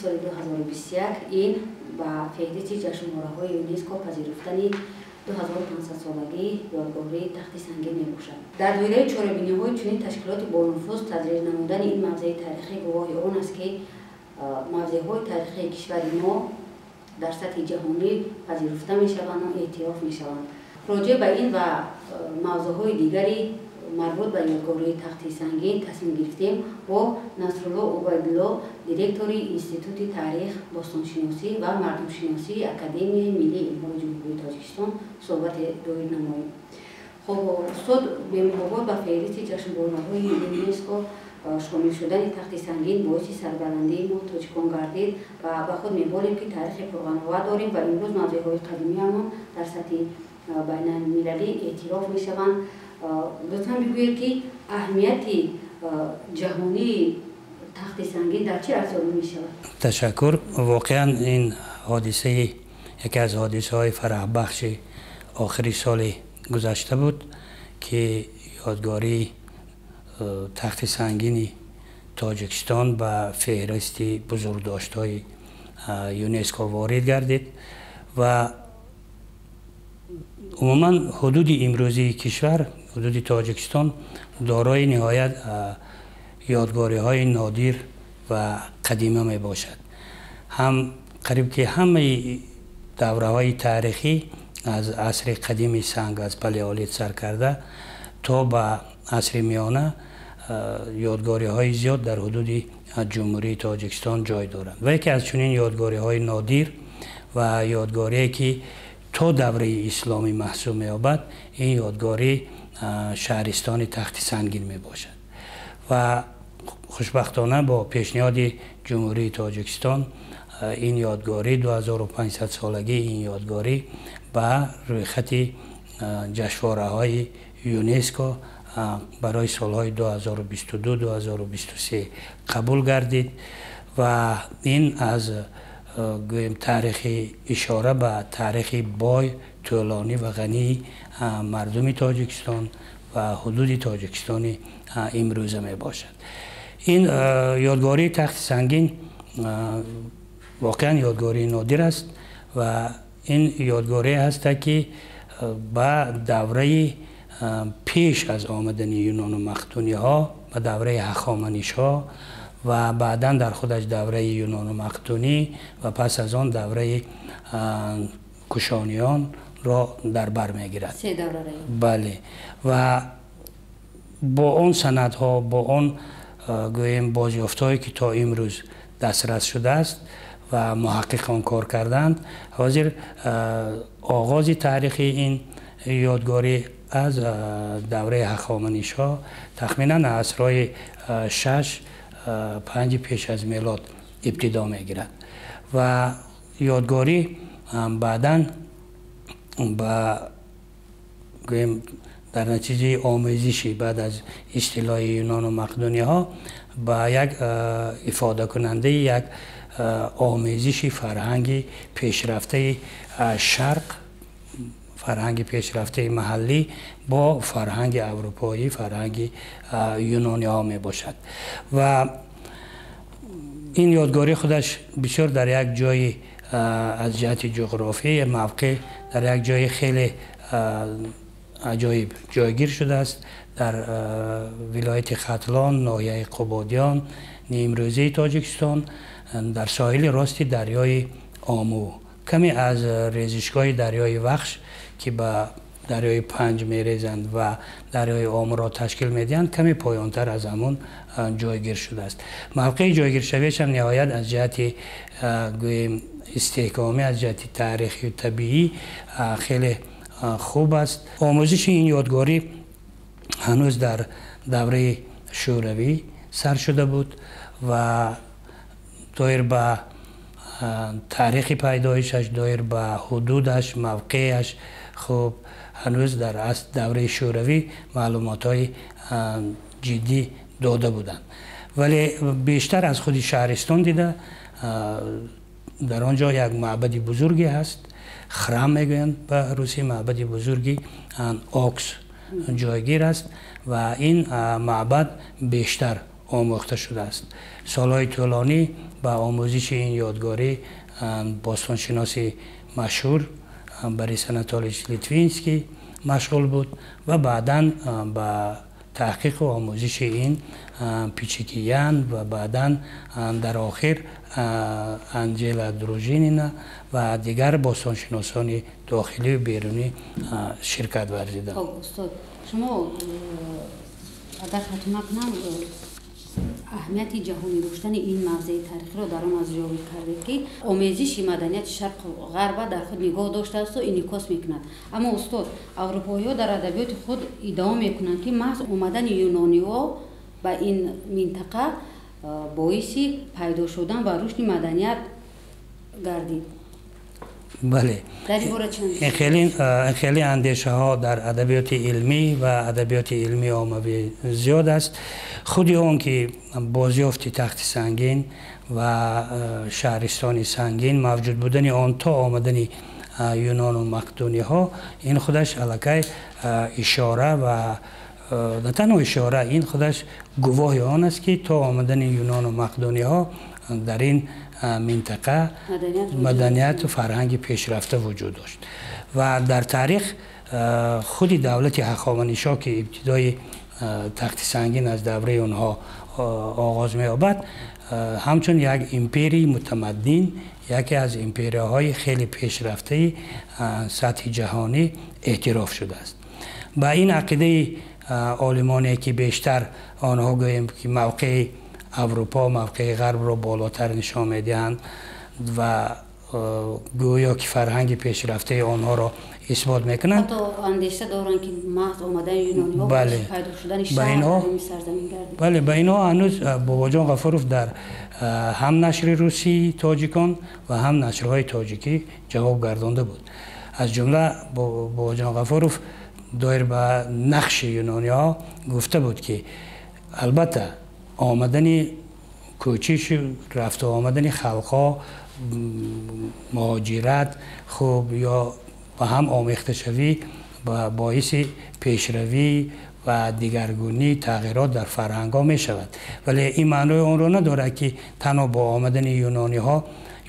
Соли 2021 ин ба феҳристи ҷашнвораҳои ЮНЕСКО пазируфтани 2500-солагии ёдгории Тахти Сангин мебошад. Дар доираи чорабиниҳои чунин ташкилоти бонуфуз таҷрир намудани ин мавзеи таърихӣ гувоҳи он аст, ки мавзеъҳои таърихии кишвари мо дар сатҳи ҷаҳонӣ пазируфта мешаванд ва эътироф мешаванд. Роҷеъ ба ин ва мавзӯъҳои дигари марбут ба ёдгории Тахти Сангин тасмим гирифтем бо Насрулло Убайдулло, директори Институти таърих, бостоншиносӣ ва мардумшиносии Академияи миллии илмҳои Ҷумҳурии Тоҷикистон суҳбате доир намоем. Хуб, устод, бемуҳобот ба феҳристи ҷашнвораҳои ЮНЕСКО шомил шудани Тахти Сангин боиси сарбаландии мо тоҷикон гардид ва ба худ меболем, ки таърихи пурғановат дорем ва имрӯз мавзеъҳои қадимиамон дар сатҳи байналмилалӣ эътироф мешаванд. Лутфан бигӯед, ки аҳамияти ҷаҳонии Тахти Сангин дар чӣ арзёбӣ мешавад? Ташаккур. Воқеан, ин ҳодисаи яке аз ҳодисаҳои фараҳбахши охири соли гузашта буд, ки ёдгории Тахти Сангини Тоҷикистон ба феҳристи бузургдоштҳои ЮНЕСКО ворид гардид. Ва умуман ҳудуди имрӯзии кишвар, ҳудуди Тоҷикистон, дорои ниҳоят ёдгориҳои нодир ва қадима мебошад. Ҳам қариб ки ҳамаи давраҳои таърихӣ, аз асри қадими санг, аз палеолит сар карда то ба асри миёна, ёдгориҳои зиёд дар ҳудуди Ҷумҳурии Тоҷикистон ҷой доранд. Ва яке аз чунин ёдгориҳои нодир ва ёдгорие, ки то давраи исломӣ маҳсуб меёбад, ин ёдгорӣ шаҳристони Тахти Сангин мебошад. Ва хушбахтона бо пешниҳоди Ҷумҳурии Тоҷикистон ин ёдгорӣ, 2500-солагии ин ёдгорӣ ба рӯйхати ҷашнвораҳои ЮНЕСКО барои солҳои 2022-2023 қабул гардид. Ва ин аз, гӯем, таърихи ишора ба таърихи бой, тӯлонӣ ва ғании мардуми Тоҷикистон ва ҳудуди Тоҷикистони имрӯза мебошад. Ин ёдгории Тахти Сангин воқеан ёдгории нодир аст ва ин ёдгорие ҳаста, ки ба давраи пеш аз омадани юнону мақдуниҳо, ба давраи Ҳахоманишҳо ва баъдан дар худаш давраи юнону мақдунӣ ва пас аз он давраи кушониёнро дар бар мегирад. Бале, ва бо он санадҳо, бо он, гӯем, бозёфтҳое, ки то имрӯз дастрас шудааст ва муҳаққиқон кор карданд, ҳозир оғози таърихи ин ёдгорӣ аз давраи Ҳахоманишҳо, тахминан асрҳои шаш, панҷи пеш аз мелод ибтидо мегирад. Ва ёдгорӣ баъдан ба, гӯем, дар натиҷаи омезиши баъд аз истилои юнону мақдуниҳо ба як ифодакунандаи як омезиши фарҳанги пешрафтаи шарқ, фарҳанги пешрафтаи маҳаллӣ бо фарҳанги аврупоӣ, фарҳанги юнониҳо мебошад. Ва ин ёдгорӣ худаш бисёр дар як ҷои аз ҷиҳати ҷуғрофӣ мавқеъ дар як ҷои хеле аҷоиб ҷойгир шудааст: дар вилояти Хатлон, ноҳияи Қубодиён имрӯзии Тоҷикистон, дар соҳили рости дарёи Омӯ, каме аз резишгоҳи дарёи Вахш, ки ба дарёи Панҷ мерезанд ва дарёи Омӯро ташкил медиҳанд, каме поёнтар аз ҳамон ҷойгир шудааст. Мавқеи ҷойгиршавиашам ниҳоят аз ҷиҳати, гӯем, истеҳкомӣ, аз ҷиҳати таърихию табиӣ хеле хуб аст. Омӯзиши ин ёдгорӣ ҳанӯз дар давраи Шӯравӣ сар шуда буд ва доир ба таърихи пайдоишаш, доир ба ҳудудаш, мавқеаш, хуб, ҳанӯз дар давраи Шӯравӣ маълумотҳои ҷиддӣ дода буданд, вале бештар аз худи шаҳристон дида. Дар он ҷо як маъбади бузурге ҳаст, храм мегӯянд ба русӣ, маъбади бузурги Окс ҷойгир аст ва ин маъбад бештар омӯхта шудааст. Солҳои тӯлонӣ ба омӯзиши ин ёдгорӣ бостоншиноси машҳур Борис Анатолич Литвинский машғул буд ва баъдан ба таҳқиқу омӯзиши ин Пичикиян ва баъдан дар охир Анҷела Дружинина ва дигар бостоншиносони дохилию берунӣ ширкат варзиданд. Устод, шумо агар хато накунам, аҳамияти ҷаҳонӣ доштани ин мавзеи таърихиро дар он арзёбӣ кардед, ки омезиши маданияти шарқу ғарба дар худ нигоҳ доштаасту инъикос мекунад. Аммо устод, аврупоиҳо дар адабиёти худ иддао мекунанд, ки маҳз омадани юнониҳо ба ин минтақа боиси пайдо шудан ва рушди маданият гардид. Бале, хеле андешаҳо дар адабиёти илмӣ ва адабиёти илмии оммавӣ зиёд аст. Худи он ки бозёфти тахти сангин ва шаҳристони сангин мавҷуд будани он то омадани юнону мақдуниҳо, ин худаш аллакай ишора ва на танҳо ишора, ин худаш гувоҳи он аст, ки то омадани юнону мақдуниҳо дар ин минтақа маданияту фарҳанги пешрафта вуҷуд дошт. Ва дар таърих худи давлати Ҳахоманишо, ки ибтидои тахти сангин аз давраи онҳо оғоз меёбад, ҳамчун як империяи мутамаддин, яке аз империяҳои хеле пешрафтаи сатҳи ҷаҳонӣ эътироф шудааст. Ба ин ақидаи олимоне, ки бештар онҳо гӯем ки мавқеи Аврупо, мавқеи ғарбро болотар нишон медиҳанд ва гӯё ки фарҳанги пешрафтаи онҳоро исбот мекунанд, андеша доранд, ки маҳз омадани юнониҳо пайдо шудани шаҳр сарзамин гардид. Бале, ба инҳо ҳанӯз Бобоҷон Ғафуров дар ҳам нашри русии тоҷикон ва ҳам нашрҳои тоҷикӣ ҷавоб гардонда буд. Аз ҷумла Бобоҷон Ғафуров доир ба нақши юнониҳо гуфта буд, ки албатта омадани кӯчиш, рафту омадани халқҳо, муҳоҷират, хуб ё ба ҳам омехташавӣ ба боиси пешравӣ ва дигаргунӣ, тағйирот дар фарҳангҳо мешавад, вале ин маънои онро надорад, ки танҳо бо омадани юнониҳо,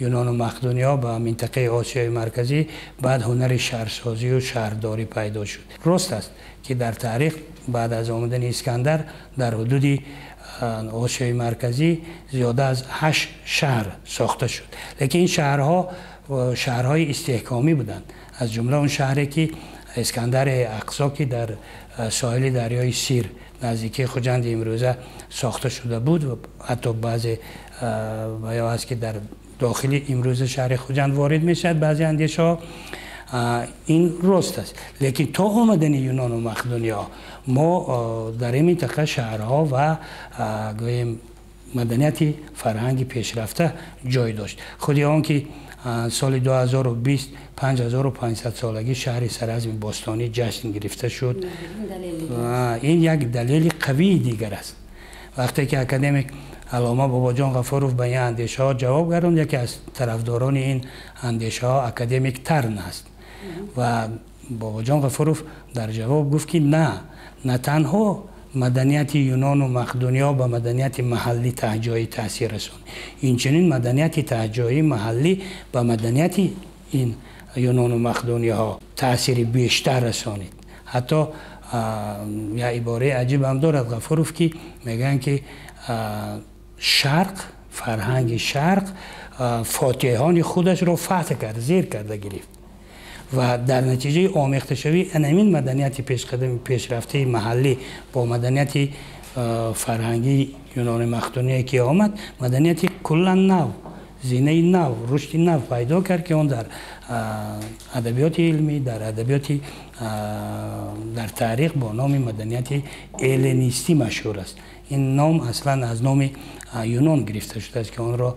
юнону мақдуниҳо ба минтақаи Осиёи Марказӣ баъд ҳунари шаҳрсозию шаҳрдорӣ пайдо шуд. Рост аст, ки дар таърих баъд аз омадани Искандар дар ҳудуди Осиёи Марказӣ зиёда аз 8 шаҳр сохта шуд, лекин ин шаҳрҳо шаҳрҳои истиҳкомӣ буданд. Аз ҷумла он шаҳре, ки Искандари Ақсо, ки дар соҳили дарёи Сир, наздикии Хуҷанди имрӯза сохта шуда буд ва ҳатто баъзе ё аст, ки дар дохили имрӯза шаҳри Хуҷанд ворид мешавад, баъзе андешаҳо, ин рост аст, лекин то омадани юнону мақдуниҳо мо дар ин минтақа шаҳрҳо ва гӯем маданияти фарҳанги пешрафта ҷой дошт. Худи он ки соли 2020 5500 солагии шаҳри Саразми бостонӣ ҷашн гирифта шуд, ин як далели қавии дигар аст. Вақте ки академик аллома Бобоҷон Ғафуров ба ин андешаҳо ҷавоб гардонд, яке аз тарафдорони ин андешаҳо академик Тарн аст ва Бобоҷон Ғафуров дар ҷавоб гуфт, ки на танҳо маданияти юнону мақдуниҳо ба маданияти маҳаллӣ таҳҷоӣ таъсир расонд, инчунин маданияти таҳҷоии маҳаллӣ ба маданияти ин юнону мақдуниҳо таъсири бештар расонид. Ҳатто як ибораи аҷиб ҳам дорад Ғафуров, ки мегӯянд, ки шарқ, фарҳанги шарқ фотиҳони худашро фатҳ кард, зер карда гирифт ва дар натиҷаи омехташавии анамин маданияти пешқадами пешрафтаи маҳаллӣ бо маданияти фарҳангии юнони мақдуние ки омад, маданияти куллан нав, зинаи нав, рушди нав пайдо кард, ки он дар адабиёти илмӣ, дар адабиёти, дар таърих бо номи маданияти эллинистӣ машҳур аст. Ин ном аслан аз номи юнон гирифта шудааст, ки онро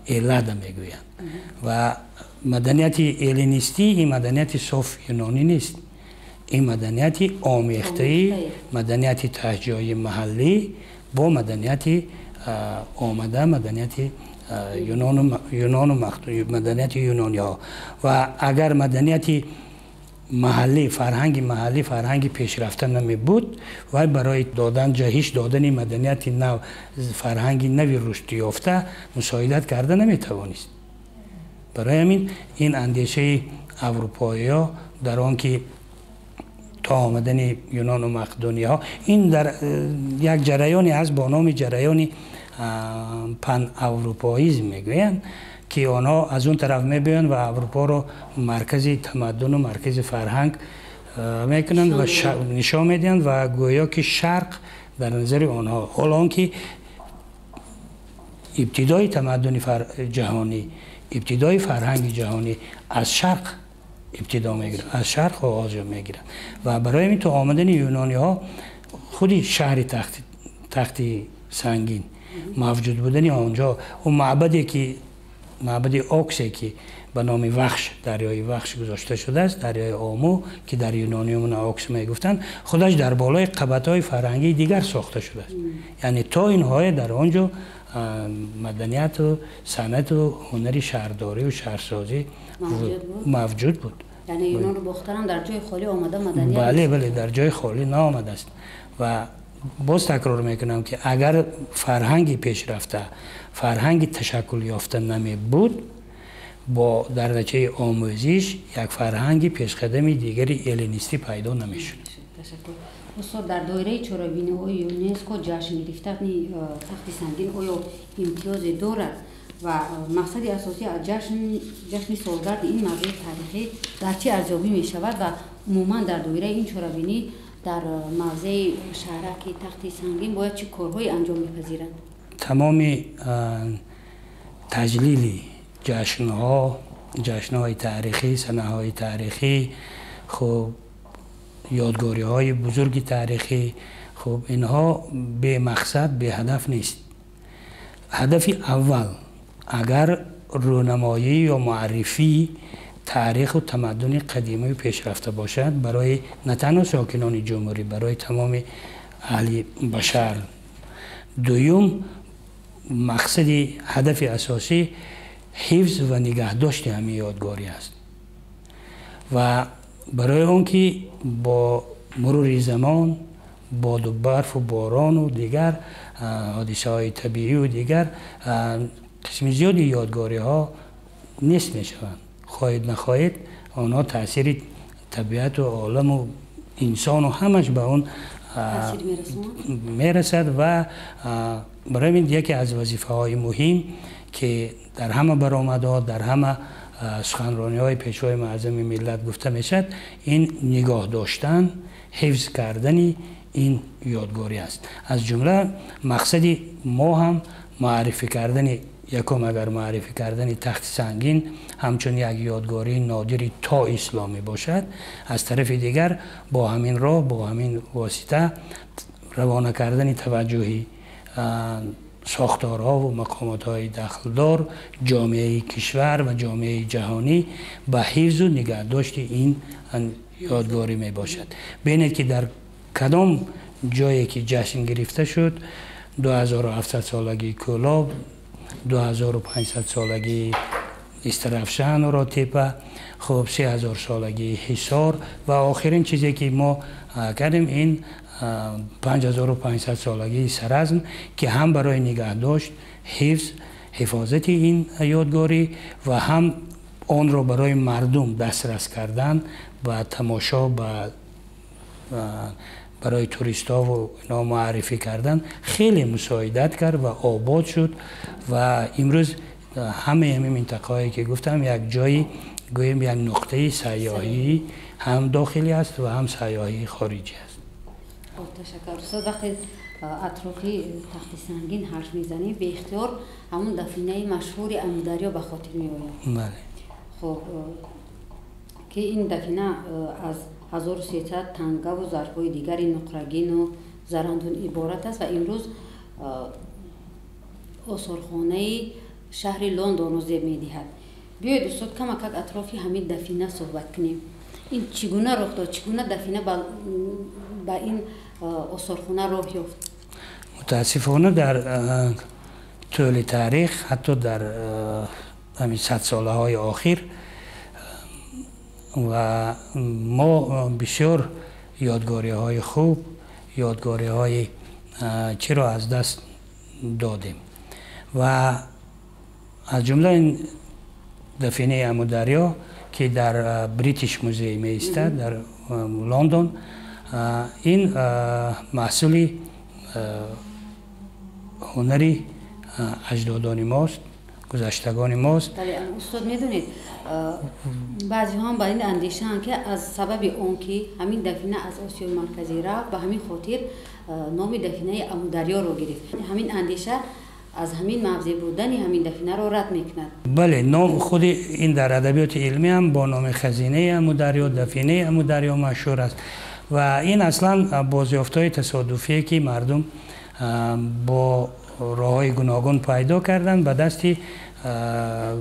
Эллада мегӯянд. Ва маданияти эллинистӣ ин маданияти соф юнонӣ нест, ин маданияти омехтаи маданияти таҳҷоии маҳаллӣ бо маданияти омада, маданияти юнону маданияти юнониҳо. Ва агар маданияти маҳаллӣ, фарҳанги маҳаллӣ, фарҳанги пешрафта намебуд ва барои додан ҷаҳиш додани маданияти нав, фарҳанги нави рушдёфта мусоидат карда наметавонист. Барои ҳамин ин андешаи аврупоиҳо дар он ки то омадани юнону мақдуниҳо, ин дар як ҷараёне ҳаст бо номи ҷараёни панаврупоизм мегӯянд, ки онҳо аз он тараф мебиёянд ва Аврупоро маркази тамаддуну маркази фарҳанг мекунанд ва нишон медиҳанд ва гӯё ки шарқ дар назари онҳо, ҳоло он ки ибтидои тамаддуни ҷаҳонӣ, ибтидои фарҳанги ҷаҳонӣ аз шарқ ибтидо мегирад, аз шарқ оғоз мегирад. Ва барои ҳамин то омадани юнониҳо худи шаҳри тахти сангин мавҷуд будани онҷо, он маъбаде ки маъбади Оксе ки ба номи Вахш, дарёи Вахш гузошта шудааст, дарёи Ому ки дар юнониён Окс мегуфтанд, худаш дар болои қабатҳои фарҳангии дигар сохта шудааст. Яъне то инҳое дар он ҷо маданияту санъату ҳунари шаҳрдорию шаҳрсозӣ мавҷуд буд. Яъне юнону бохтарам дар ҷои холӣ омада маданият? Бале, бале, дар ҷои холӣ наомадааст. Ва боз такрор мекунам ки агар фарҳанги пешрафта, фарҳанги ташаккулёфта намебуд, бо дар натиҷаи омӯзиш як фарҳанги пешқадами дигари эллинистӣ пайдо намешуд. Ташаккур. Устод, дар доираи чорабиниҳои ЮНЕСКО ҷашн гирифтани тахти сангин оё имтиёзе дорад ва мақсади асосӣ аз ҷашни солгарди ин мавзӯи таърихӣ дар чӣ арзёбӣ мешавад ва умуман дар доираи ин чорабинӣ дар мавзеи шаҳраки тахти сангин бояд чӣ корҳое анҷом мепазиранд? Тамоми таҷлили ҷашнҳо, ҷашнҳои таърихӣ, санаҳои таърихӣ, хуб ёдгориҳои бузурги таърихӣ, хуб инҳо бемақсад, беҳадаф нест. Ҳадафи аввал агар рӯнамоӣ ё муаррифии таъриху тамаддуни қадимаю пешрафта бошад барои на танҳо сокинони ҷумҳурӣ, барои тамоми аҳли башар. Дуюм мақсади ҳадафи асосӣ ҳифз ва нигаҳдошти ҳамин ёдгорӣ аст ва барои он ки бо мурури замон, боду барфу борону дигар ҳодисаҳои табиию дигар қисми зиёди ёдгориҳо нест мешаванд. Хоҳед нахоҳед онҳо таъсири табиату оламу инсону ҳамаш ба он мерасад ва барои ин яке аз вазифаҳои муҳим ки дар ҳама баромадҳо, дар ҳама суханрониҳои пешвои муаззами миллат гуфта мешавад, ин нигоҳ доштан, ҳифз кардани ин ёдгорӣ аст. Аз ҷумла мақсади мо ҳам муаррифӣ кардани, якум агар муаррифӣ кардани тахти сангин ҳамчун як ёдгории нодири то исломӣ бошад, аз тарафи дигар бо ҳамин роҳ, бо ҳамин восита равона кардани таваҷҷӯҳи сохторҳову мақомотҳои дахлдор, ҷомеаи кишвар ва ҷомеаи ҷаҳонӣ ба ҳифзу нигаҳдошти ин ёдгорӣ мебошад. Бинед ки дар кадом ҷое ки ҷашн гирифта шуд, 2700 солагии Кӯлоб, 2500 солагии Истаравшан Ротепа, хуб 3000 солагии Ҳисор ва охирин чизе ки мо кардем ин 5500 солагии Саразм, ки ҳам барои нигаҳдошт, ҳифз, ҳифозати ин ёдгорӣ ва ҳам онро барои мардум дастрас кардан ба тамошо, барои туристову ино муаррифӣ кардан хеле мусоидат кард ва обод шуд. Ва имрӯз ҳамаи ҳамин минтақаҳое ки гуфтам як ҷои, гӯем, як нуқтаи сайёҳӣ ҳам дохилӣ аст ва ҳам сайёҳии хориҷӣ аст. Ташаккур. Устод, вақте атрофи тахти сангин ҳарф мезанем, беихтиёр ҳамун дафинаи машҳури Амударё ба хотир меояд. Бале. Хуб, ки ин дафина аз 1300 тангаву зарфҳои дигари нуқрагину зарандун иборат аст ва имрӯз осорхонаи шаҳри Лондонро зеб медиҳад. Биёед, устод, камакак атрофи ҳамин дафина суҳбат кунем. Ин чӣ гуна роҳ дод, чӣ гуна дафина ба ин осорхона роҳ ёфт? Мутаассифона дар тӯли таърих, ҳатто дар ҳамин садсолаҳои охир, Ва мо бисёр ёдгориҳои хуб, ёдгориҳои чиро аз даст додем ва аз ҷумла ин дафинаи Амударё, ки дар Бритиш музей меистад дар Лондон, ин маҳсули ҳунари аҷдодони мост, гузаштагони мост. Устод, медонед, баъзеҳо ҳам ба ин андешаанд, ки аз сабаби он ки ҳамин дафина аз Осиёи Марказӣ рафт, ба ҳамин хотир номи дафинаи Амударёро гирифт. Ҳамин андеша аз ҳамин мавзеъ будани ҳамин дафинаро рад мекунад. Бале, ном худи ин дар адабиёти илмӣ ҳам бо номи хазинаи Амударё, дафинаи Амударё машҳур аст ва ин аслан бозёфтҳои тасодуфие, ки мардум бо роҳҳои гуногун пайдо карданд, ба дасти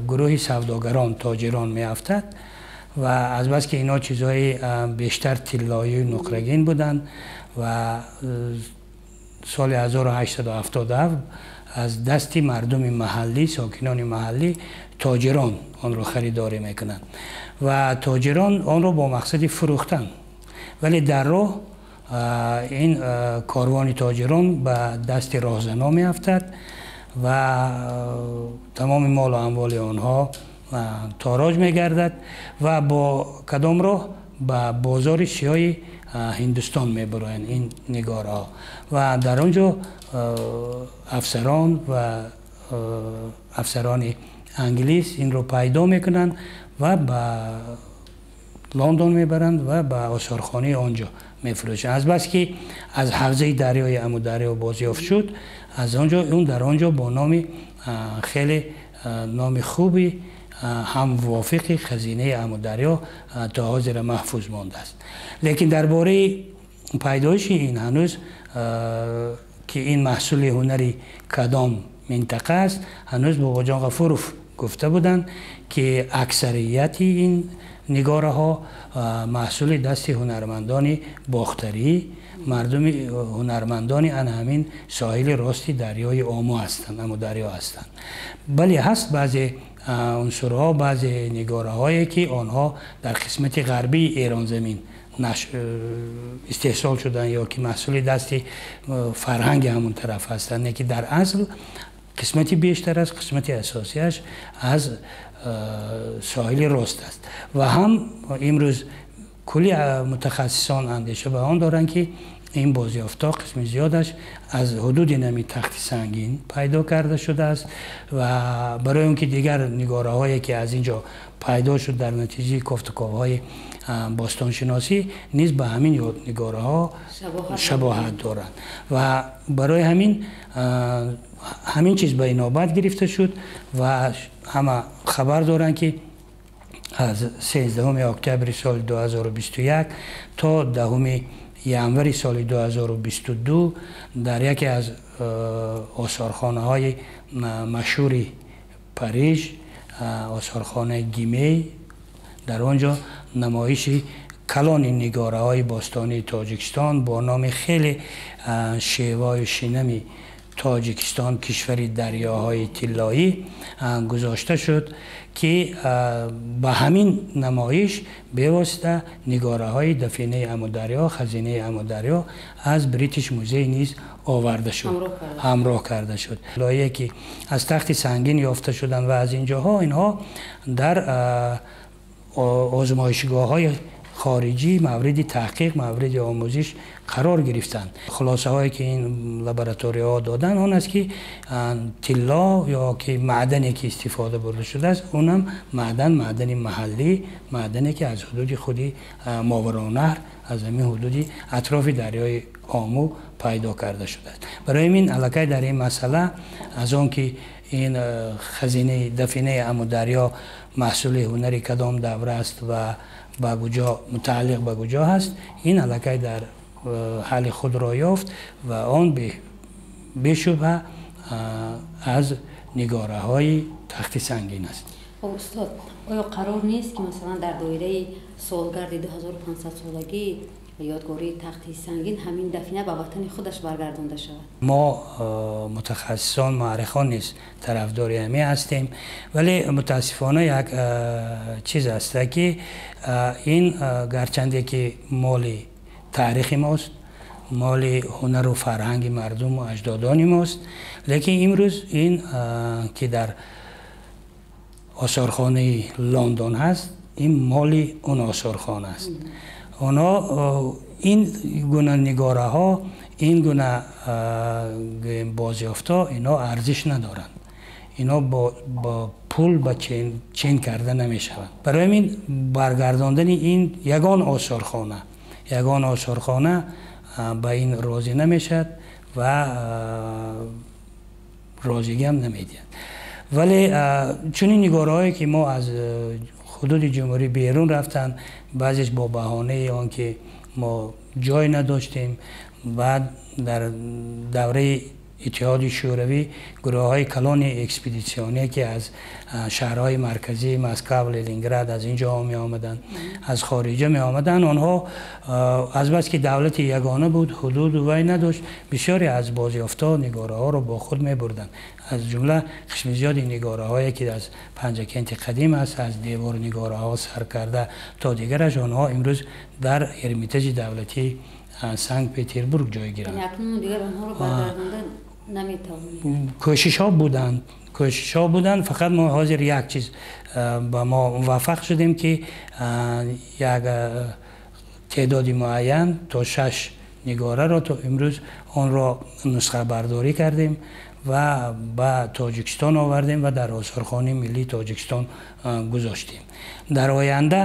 гурӯҳи савдогарон, тоҷирон меафтад ва азбаски инҳо чизҳои бештар тиллоию нуқрагин буданд ва соли 1877 аз дасти мардуми маҳаллӣ, сокинони маҳаллӣ, тоҷирон онро харидорӣ мекунанд ва тоҷирон онро бо мақсади фурӯхтан, вале дар роҳ ин корвони тоҷирон ба дасти роҳзанҳо меафтад ва тамоми молу амволи онҳо тороҷ мегардад ва бо кадом роҳ ба бозори сиёҳи Ҳиндустон мебароянд ин нигораҳо ва дар он ҷо афсарон ва афсарони англис инро пайдо мекунанд ва ба Лондон мебаранд ва ба осорхонаи он ҷо мефурӯшанд. Азбаски аз ҳавзаи дарёи Амударё бозёфт шуд, аз он ҷо он дар он ҷо бо номи хеле номи хуби ҳам мувофиқи хазинаи Амударё то ҳозира маҳфуз мондааст. Лекин дар бораи пайдоиши ин ҳанӯз, ки ин маҳсули ҳунари кадом минтақа аст, ҳанӯз Бобоҷон Ғафуров гуфта буданд, ки аксарияти ин нигораҳо маҳсули дасти ҳунармандони бохтарӣ, мардуми ҳунармандони ана ҳамин соҳили рости дарёи Ому ҳастанд, Амударё ҳастанд. Бале, ҳаст баъзе унсурҳо, баъзе нигораҳое, ки онҳо дар қисмати ғарбии Эронзамин истеҳсол шуданд ё ки маҳсули дасти фарҳанги ҳамон тараф ҳастанд, не ки дар асл қисмати бештар аст, қисмати асосиаш аз соҳили рост аст. Ва ҳам имрӯз кулли мутахассисон андеша ба он доранд, ки ин бозёфтҳо қисми зиёдаш аз ҳудуди нами Тахти Сангин пайдо карда шудааст ва барои он ки дигар нигораҳое, ки аз ин ҷо пайдо шуд дар натиҷаи кофтуковҳои бостоншиносӣ, низ ба ҳамин нигораҳо шабоҳат доранд ва барои ҳамин чиз ба инобат гирифта шуд. Ва ҳама хабар доранд, ки аз 13 октябри соли 2021 то 10 январи соли 2022 дар яке аз осорхонаҳои машҳури Париж, осорхонаи Гимей, дар он ҷо намоиши калони нигораҳои бостонии Тоҷикистон бо номи хеле шевою шинами «Тоҷикистон, кишвари дарёҳои тиллоӣ» гузошта шуд, ки ба ҳамин намоиш бевосита нигораҳои дафинаи Амударё, хазинаи Амударё аз Бритиш музей низ оварда шуд, ҳамроҳ карда шуд. Лоие ки аз Тахти Сангин ёфта шуданд ва аз ин ҷоҳо инҳо дар озмоишгоҳҳои хориҷӣ мавриди таҳқиқ, мавриди омӯзиш қарор гирифтанд. Хулосаҳое, ки ин лабораторияҳо доданд, он аст, ки тилло ё ки маъдане, ки истифода бурда шудааст, онам маъдан, маъдани маҳаллӣ, маъдане, ки аз ҳудуди худи Моваронаҳр, аз ҳамин ҳудуди атрофи дарёи Ому пайдо карда шудааст. Барои ҳамин аллакай дар ин масъала аз он ки ин хазинаи дафинаи Амударё маҳсули ҳунари кадом давра аст ва ба куҷо мутааллиқ, ба куҷо ҳаст, ин аллакай дар ҳалли худро ёфт ва он бешубҳа аз нигораҳои Тахти Сангин аст. Хоб, устод, оё қарор нест, ки масалан дар доираи солгарди 2500 солагии Ёдгории Тахти Сангин ҳамин дафина ба ватани худаш баргардонда шавад? Мо мутахассисон, муаррихон низ тарафдори ҳамин ҳастем, вале мутаассифона як чиз аст, ки ин гарчанде ки моли таърихи мост, моли ҳунару фарҳанги мардуму аҷдодони мост, лекин имрӯз ин ки дар осорхонаи Лондон ҳаст, ин моли он осорхона аст. Онҳо ин гуна нигораҳо, ин гуна бозёфтҳо, инҳо арзиш надоранд, инҳо бо пул ба чен карда намешаванд. Барои ҳамин баргардондани ин ягон осорхона ба ин розӣ намешавад ва розигиам намедиҳад. Вале чунин нигораҳое ки мо аз ҳудуди ҷумҳурӣ берун рафтанд, баъзеш бо баҳонаи он ки мо ҷой надоштем. Баъд дар давраи Иттиҳоди Шӯравӣ гурӯҳҳои калони экспедитсионие, ки аз шаҳрҳои марказӣ, Москав, Ленинград, аз ин ҷоҳо меомаданд, аз хориҷа меомаданд, онҳо азбаски давлати ягона буд, ҳудуду вай надошт, бисёре аз бозёфтҳо, нигораҳоро бо худ мебурданд. Аз ҷумла қисми зиёди нигораҳое, ки аз Панҷакенти қадим аст, аз деворнигораҳо сар карда то дигараш, онҳо имрӯз дар Эрмитажи давлатии Санкт Петербург ҷой гиранд. Кӯшишҳо буданд. Фақат мо ҳозир як чиз ба мо муваффақ шудем, ки як теъдоди муайян, то шаш нигораро то имрӯз онро нусхабардорӣ кардем ва ба Тоҷикистон овардем ва дар Осорхонаи миллии Тоҷикистон гузоштем. Дар оянда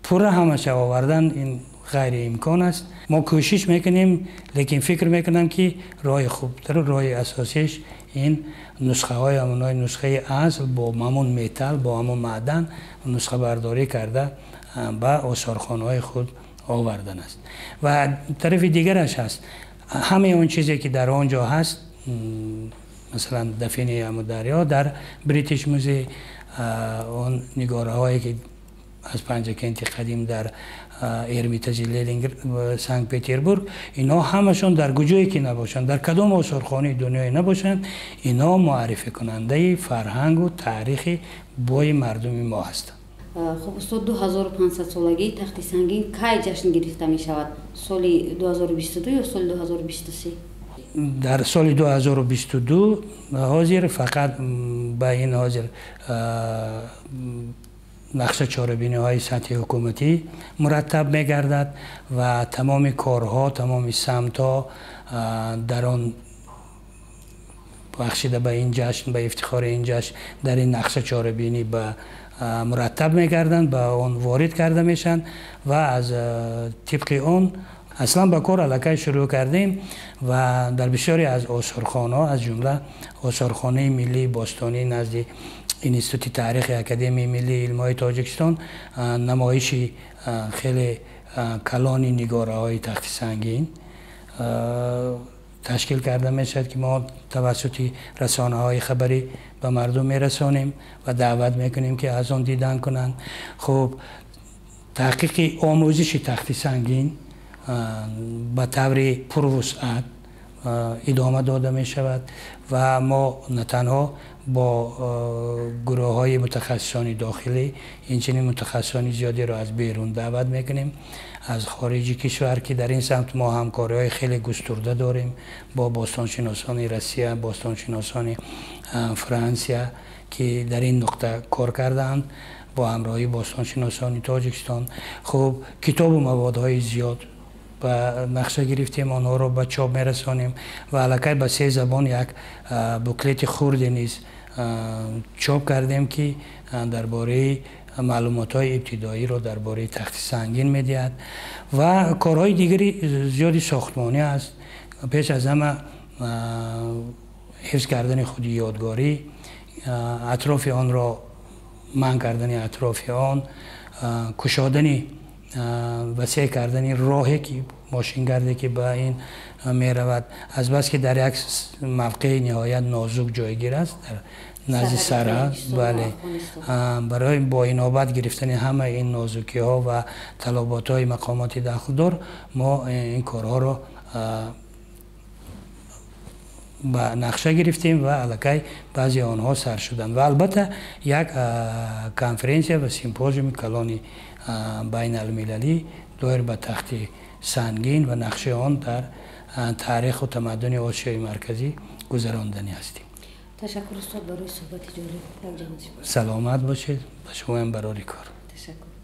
пурра ҳамаша овардан ин ғайриимкон аст. Мо кӯшиш мекунем, лекин фикр мекунам, ки роҳи хубтару роҳи асосиш ин нусхаҳои ҳамонои нусхаи асл бо ҳамон металл, бо ҳамон маъдан нусхабардорӣ карда ба осорхонаҳои худ овардан аст. Ва тарафи дигараш ҳаст, ҳамаи он чизе ки дар он ҷо ҳаст, масалан дафинаи Амударё дар Бритиш Музей, он нигораҳое ки аз Панҷакенти қадим дар Эрмитажи Ленинг Санкт Петербург, инҳо ҳамашон дар куҷое ки набошанд, дар кадом осорхонаи дунёе набошанд, инҳо муаррификунандаи фарҳангу таърихи бои мардуми мо ҳастанд. Хуб, устод, 2500 солагии Тахти Сангин кай ҷашн гирифта мешавад? Соли 2022 ё соли 2023? Дар соли 2022. Ҳозир фақат ба ин ҳозир нақша чорабиниҳои сатҳи ҳукуматӣ мураттаб мегардад ва тамоми корҳо, тамоми самтҳо дар он бахшида ба ин ҷашн, ба ифтихори ин ҷашн, дар ин нақша чорабинӣ ба мураттаб мегарданд, ба он ворид карда мешаванд ва аз тибқи он аслан ба кор аллакай шурӯъ кардем. Ва дар бисёре аз осорхонаҳо, аз ҷумла Осорхонаи миллии бостонӣ назди Институти таърихи Академияи миллии илмҳои Тоҷикистон, намоиши хеле калони нигораҳои Тахти Сангин ташкил карда мешавад, ки мо тавассути расонаҳои хабарӣ ба мардум мерасонем ва даъват мекунем, ки аз он дидан кунанд. Хуб, таҳқиқи омӯзиши Тахти Сангин ба таври пурвусъат идома дода мешавад ва мо на танҳо бо гурӯҳҳои мутахассисони дохилӣ, инчунин мутахассисони зиёдеро аз берун даъват мекунем, аз хориҷи кишвар, ки дар ин самт мо ҳамкориҳои хеле густурда дорем бо бостоншиносони Россия, бостоншиносони Франсия, ки дар ин нуқта кор кардаанд, бо ҳамроҳии бостоншиносони Тоҷикистон. Хуб, китобу маводҳои зиёд ба нақша гирифтем, онҳоро ба чоп мерасонем ва аллакай ба се забон як буклети хурде низ чоп кардем, ки дар бораи маълумотҳои ибтидоиро дар бораи Тахти Сангин медиҳад. Ва корҳои дигари зиёди сохтмонӣ аст. Пеш аз ҳама ҳифз кардани худи ёдгорӣ, атрофи онро манъ кардани, атрофи он кушодани, васеъ кардани роҳе, ки мошингарде ки ба ин меравад, азбаски дар як мавқеи ниҳоят нозук ҷойгир аст, дар назди сарҳад. Бале, барои бо инобат гирифтани ҳамаи ин нозукиҳо ва талаботҳои мақомоти дахлдор мо ин корҳоро ба нақша гирифтем ва аллакай баъзе онҳо сар шуданд. Ва албатта як конференсия ва симпозиуми калони байналмилалӣ доир ба Тахти Сангин ва нақшаи он дар таъриху тамаддуни Осиёи Марказӣ гузаронданӣ ҳастем. Ташаккур, устод, барои суҳбати ҷолиб. Саломат бошед, ба шумоям барори кор. Ташаккур.